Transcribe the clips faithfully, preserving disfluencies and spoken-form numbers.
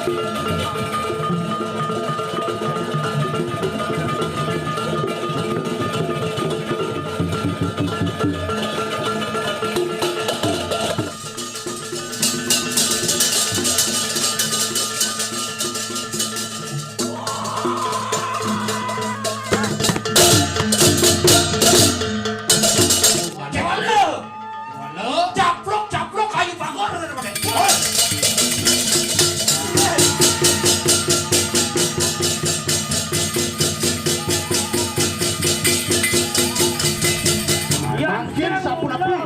Halo. Halo. Caplok, caplok, kayu bagor, bener pakai. Yang mangkin sampun api.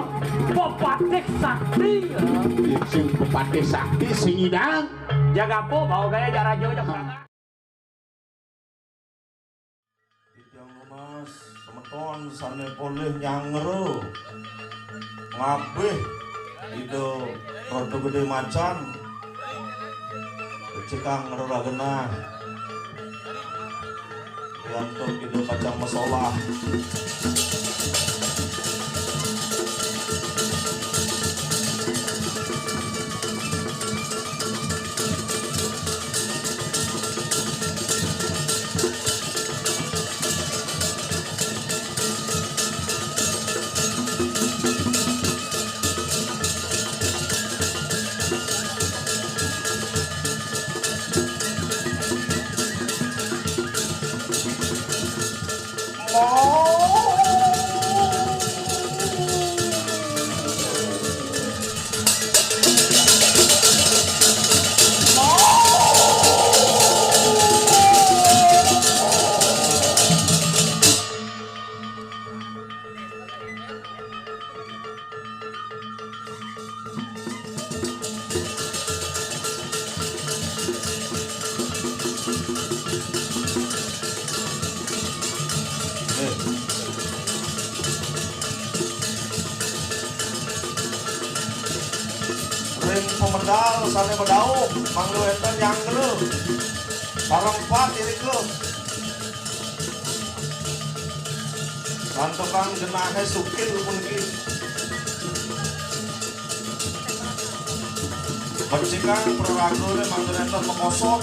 Pepatih sakti, ya. Sing pepatih sakti, sing nyidang. Jaga po, bawa gaya, jak rajo, jak. Titiang nunas semeton sane polih nyanggra ngabih Ida Ratu Gede Macan, becikang rerah genah, riantuk Ida pacang masolah. Ring pemedal sane medauh, mangda wenten nyanggra. Sareng pat irika. Santukan genahe sukil puniki. Becikang praragane mangda nenten makosot.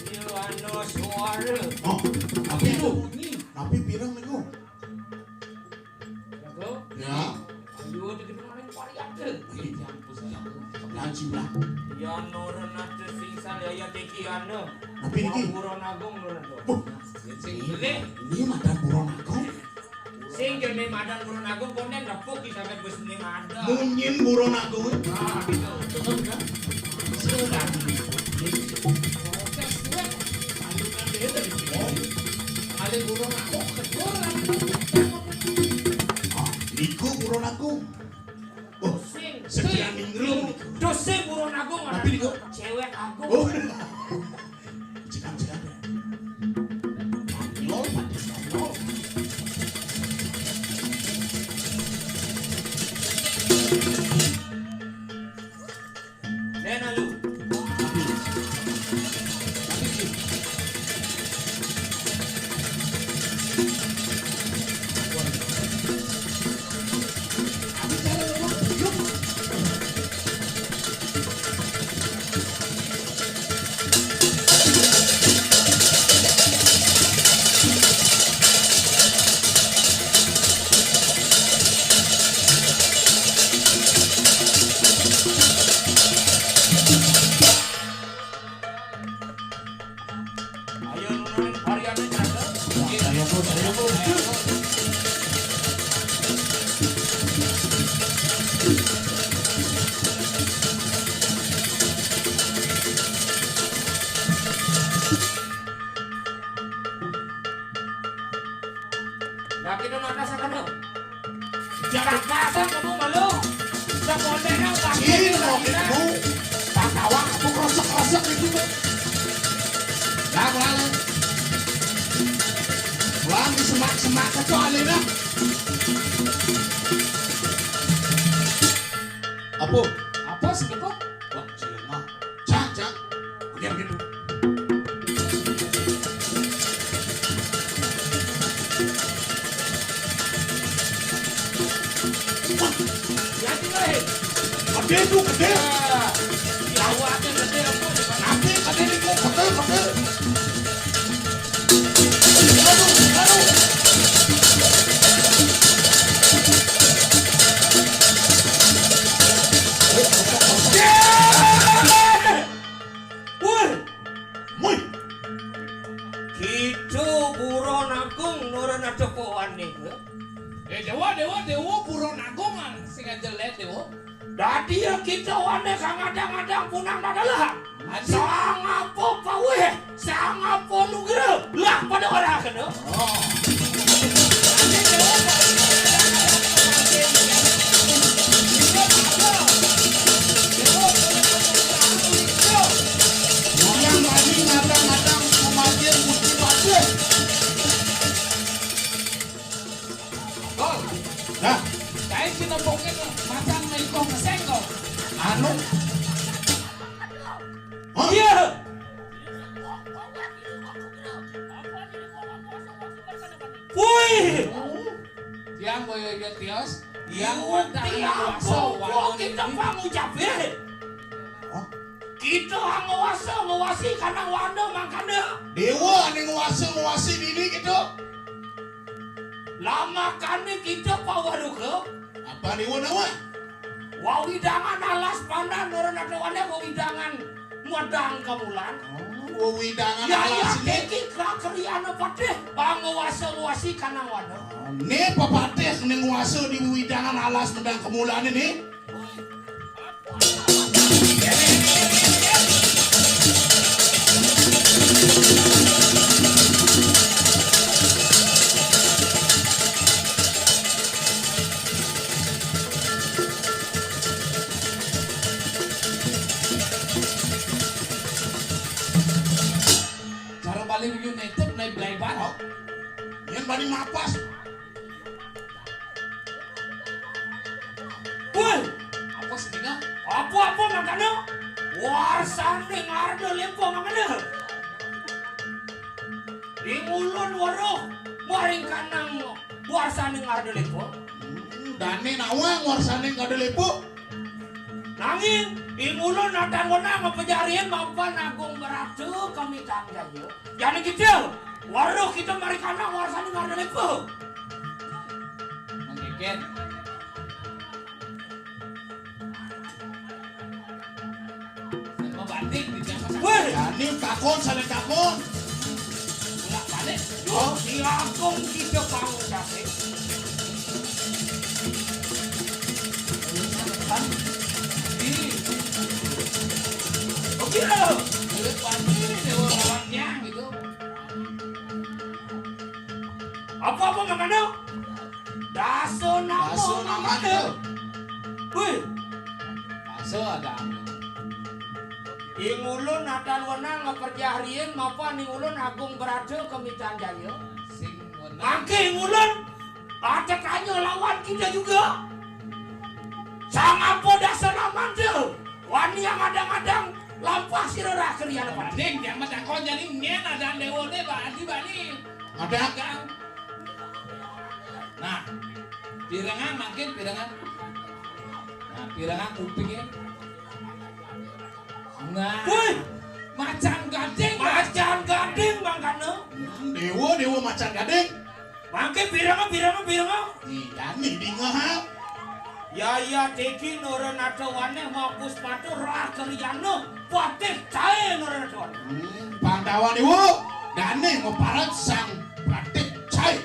Iya, ana suara. Oh, tapi itu. Bunyi. Tapi pirang niku? Lagu? Ya. Ayo, itu dipenuhi varian. Iya, pusing aku. Sebelah, sebelah. Ya, nuren ada sing salaya teki ana. Tapi niki? Pura Agung nuren to. Wah. Sing beli. Ini madan Pura Agung. Sing jane madan Pura Agung konen nepuk ki sampe wis muni madan. Munyin Pura Agung. Ah, gitu. Betul kan? Sudah. Oke, sudah. Alunan dia dari Pura. Kali Pura Agung keduran. Ah, niku Pura Agung. Oh, sing. Sekian Indro. Dosé Buron Agung. Tapi niku cewek agung. Oh. Cekam, cekam. Lol, lol. Dena lu. Ayo, nurunin variannya, Chandra. Ayo, Bu, ayo, Bu. Nah, kita nata sakana. Jangan kasar kamu malu. Sekondena Cil, mau gitu. Tatawa aku kresek-kresek gitu. Nah, mulai. Mulai di semak-semak kecuali dah. Apa? Apa sih itu? Wah, jelema. Cang, cang. Oke, begitu. Wah, ya, gila, eh. Gede tuh, gede. Ya, awalnya gede, apa, gimana? Nanti gede nih, kok gede, gede. Aduh, aduh. Woi. Kita Buron Agung nurun ada pohon nih, ya. Eh, Dewa, Dewa, Dewa, Buron Agung, ah, sing aja lihat, Dewa. Dadi ya kita wane kang adang-adang punang dadalah. Aji. Sangapa paweh, sangapa nugra. Lah, pada ora kena. Oh. Yang tadi ngadang-ngadang kematian Gusti Patih. Gol. Nah. Kae sing nempuke macan mengko kesenggol. Anu. Hah? Iya. Woi. Tiang boyo ya tios. Tiang wantah tiang kuasa kok kita pangucap, eh. Hah? Kita nguasa, nguasi kanang wana mangkana. Dewa ning nguasa, nguasi dini gitu. Lamakane kita pawaruka. Apa dewa nawa? Wawidangan alas pandan nurun ada wana wawidangan madang kamulan. Oh, wawidangan ya, alas ya, ini. Iki kakeriana patih panguasa nguasi kanang wana. Oh, ne papatih ning nguasa di wawidangan alas madang kamulan ini. Cara Bali United naik belai barok. Yang Bali mapas. Woi, apa sing dina? Apa-apa mangkana? Warsane ngarda lepa mangkana. Ing ulun weruh maring kanang warsane ngarda lepa. Hmm, dane nawang warsane ngarda lepa. Nanging ing ulun natan wenang ngapejarian mapan agung beratu kami tanjaya. Jane kita, weruh kita maring kanang warsane ngarda lepa. Mengkeket. Woi. Jani takon, saling takon. Bolak balik. Oh, si Agung kita bangun capek. Oke lah. Bolak balik, dewa lawannya gitu. Apa-apa mangkana? Daso nama. Daso nama namanya. Wih. Tuh, ada. Ing ulun natan wenang ngaperjah riin mapan ing ulun Agung Brata Kemitan Jaya. Sing wenang. Mangke ing ulun ada tanya lawan kita juga. Sang apa dasar laman tu? Wani yang adang-adang lampah sira rah kerian apa? Ding, jangan takon jadi nyen ada dewa deh, Pak Adi, Pak Adi. Ada. Nah, pirengan makin pirengan. Nah, pirengan kupingnya. Nah. Wih, Macan Gading. Macan Gading mangkana. Hmm, dewa, dewa Macan Gading. Mangke pirengan, pirengan, pirengan. Iya nih dingeh. Ya, ya, teki nora nata waneh mapus patuh rah keriana patih cae nora nata waneh. Hmm, Pandawa dewa, dane maparat sang patih cae.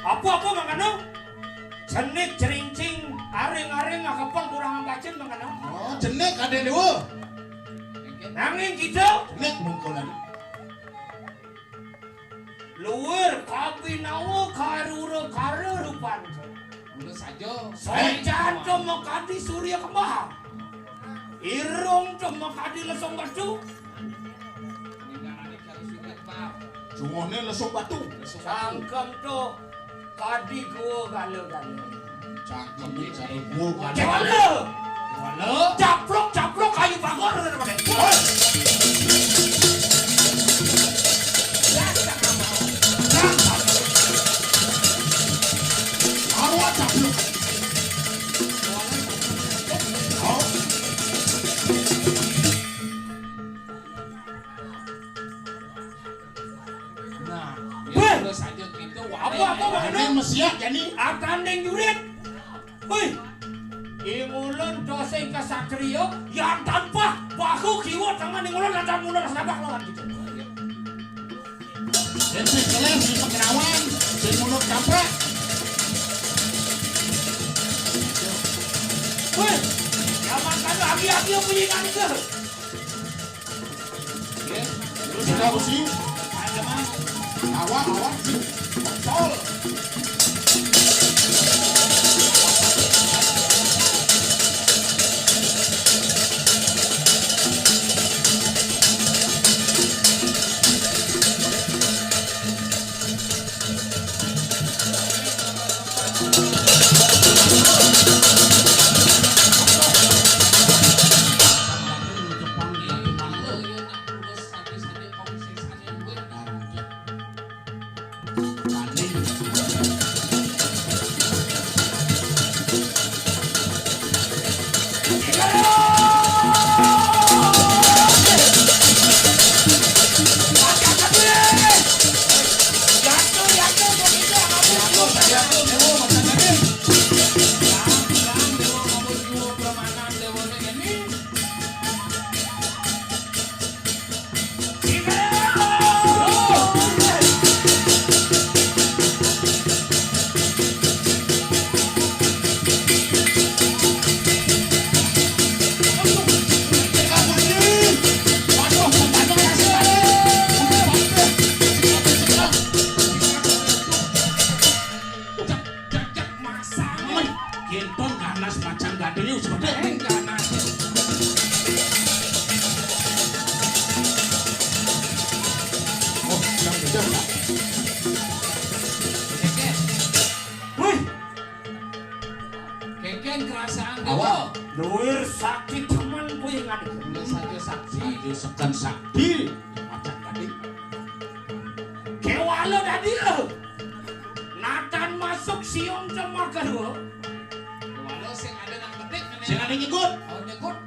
Apa-apa mangkana? Jenik jerincing, aring-aring, ngakepel kurang ambacin mangkana. Oh, jenik ada dewa. Nanging kita jenik mungkulan. Luwir kapinawa karura kara rupan. Mula saja. Sojan to makadi surya kembang. Irung to makadi lesung batu. Ninggalane karo surat, Pak. Jungone lesung batu. Lesung batu. Cangkem to kadi gua gala-gala. Cangkem to kadi gua gala. Kewala. Kewala. Caplok, caplok kayu bagor. Hei. Arwah caplok. Oh. Nah, ya terus aja gitu. Apa, apa, Bang Anu? Ini mesiak, ya, nih. Atanding jurit. Wih. Ing ulun dosa ing kasatria, yang tanpa bahu kiwa tangan ing ulun lantaran mundur sabak lawan gitu. Sing, sing kelas, sing pengerawan, sing mundur kamprak. Wih, zaman kami aki-aki yang punya ikan itu. Nggih. Terus kita usi. Ayo, Mas. Awak, awak, sih. Betul. Jajak masang. Wih, kinton ganas Macan Gading yuk, sebetulnya. Eh, ganas. Oh, yang beda, Pak. Oke. Wih. Kengkeng kerasaan. Awak. Luwir sakti temen kuwi ngadi. Saja sakti. Saja seken sakti. Macan Gading. Kewala dadi lo. Natan masuk siung temaga dua. Kewala sing ada nang petik ngene. Sing ada nyekut. Oh, nyekut.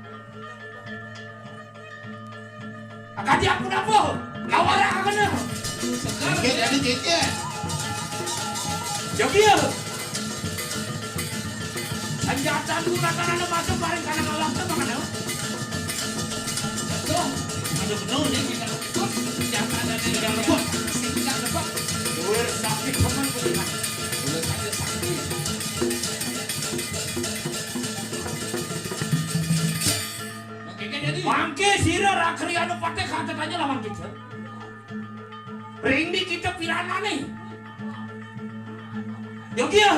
Kadi aku napa? Lawara kena. Segar. Kengkeng, jadi kengkeng. Jogi ya. Senjata lu rata-rata masuk paling kanan awak tu mana? Tuh, masuk penuh ni kita ikut. Senjata ada di dalam rebut. Singkat rebut. Luar sakit teman punya. Boleh saja sakit. Mangké sira Rakri Anupatih katetanya lawan kita. Ring di kita piranané. Yo kieu.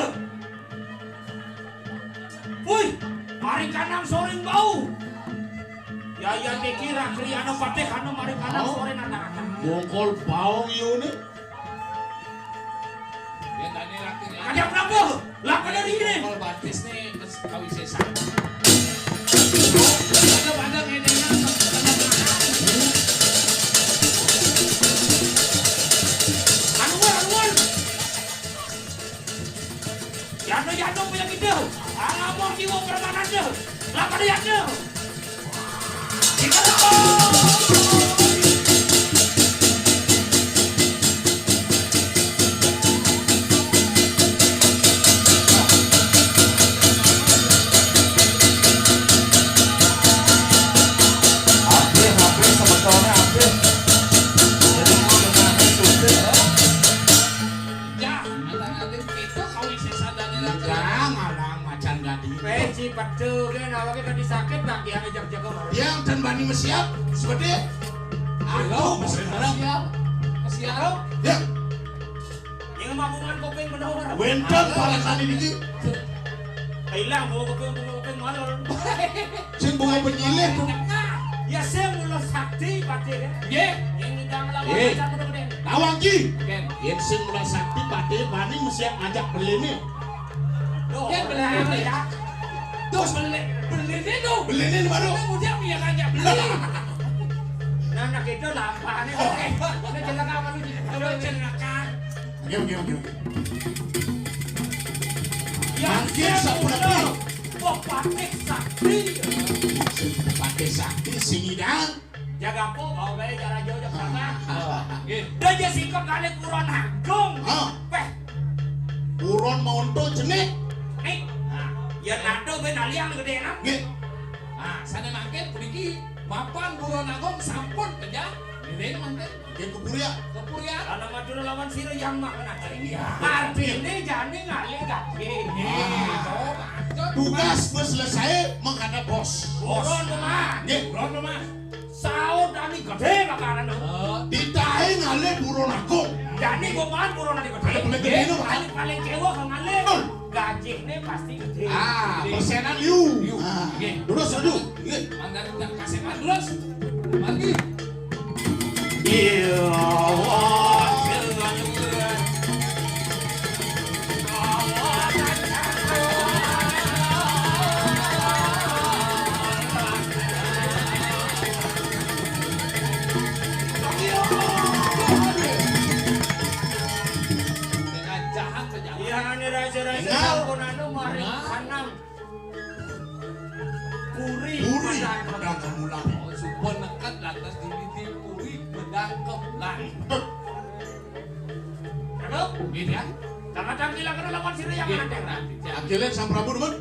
Wih, mari kanang soring bau. Ya ya niki Rakri Anupatih anu mari kanang Oh. Soring anak-anak. Bongkol baong ieu nih. Ya tadi Rakri. Ada kenapa? Lah pada diri. Bongkol batis nih terus kawisésan. Ada pada ngedenya. Anuan, anuan. Yano, yano, punya kita. Alamor kiwa permanan deh. Lah pada yano. Kita Habis, habis, sebetulnya habis. Jadi, mau dengarnya sudah. Ya, kata-kata kita kawin sesadanya lah. Jangan, Bang, macan gading. Wéh, ci petu kan awake tadi sakit, Bang, yang ngejak jago. Yang dan bani mesiap, seperti Halo, aku mesiap. Mesiap. Mesiap. Ya. Yang mabungan kuping bener. Wénten paran tadi niki. Hilang bawa kuping, bawa kuping malon. Sing bunga penyilih tuh. Ya sing mula sakti pati kan. Nggih. Yang ngidang lawan Eh. Macan udah gede. Tawang ki. Ken. Yén sing mula sakti pati wani mesti ngajak beliné. Loh, Ken beli apa ya? Terus beli, beliné tuh. Beliné baru. Kita udah punya ngajak beli. Nah, anak itu lampahnya. Oke. Ini celaka apa lu? Lu celaka. Oke, oke, oke, oke. Mangkin sapunapi? Wah, pakai sakti. Pakai sakti sing ngidang. Jaga po, bawa bae jalan jauh jam sana. Nggih. Dah jadi sikap kali Puron Agung. Hah? Weh. Puron Monto jenik. Nih. Nah, ya nado ben aliang gede enak. Nggih. Nah, sana mangkin puniki mapan Puron Agung sampun pejah. Ngiring mangkin. Nggih, Kepurian. Kepurian. Karena Madura lawan sira yang makan aja. Iya. Artinya jani ngalih kaki. Iya. Ah. Oh, betul. Tugas wis selesai menghadap bos. Buron, Paman. Nggih. Buron, Paman. Saut ani gedé bakaran. Oh. Titahe ngalih Buron Agung. Jani Paman Buron ani gedé. Ada paling gedé lho, Pak. Paling, paling kewah ngalih. Betul. Gajihne pasti gedé. Ah, gedé. Persenan liu. Liu. Ah. Nggih. Terus, aduh. Nggih. Mangga kita kasih Pak terus. Mari. Iya, wah, iya, iya. Dengan jahat pejabat. Iya, ini raja-raja Nah. Sampun anu mari Nah. Kanang. Puri Puri Pedang Pedang Kemulan. Oh, sumpun neket lantas diwiti Puri Pedang Kemulan. Halo? Nggih, ya. Sama tampil akan lawan sira yang Nggih, ada. Nanti, ya. Akhirnya Sang Prabu, Dukun.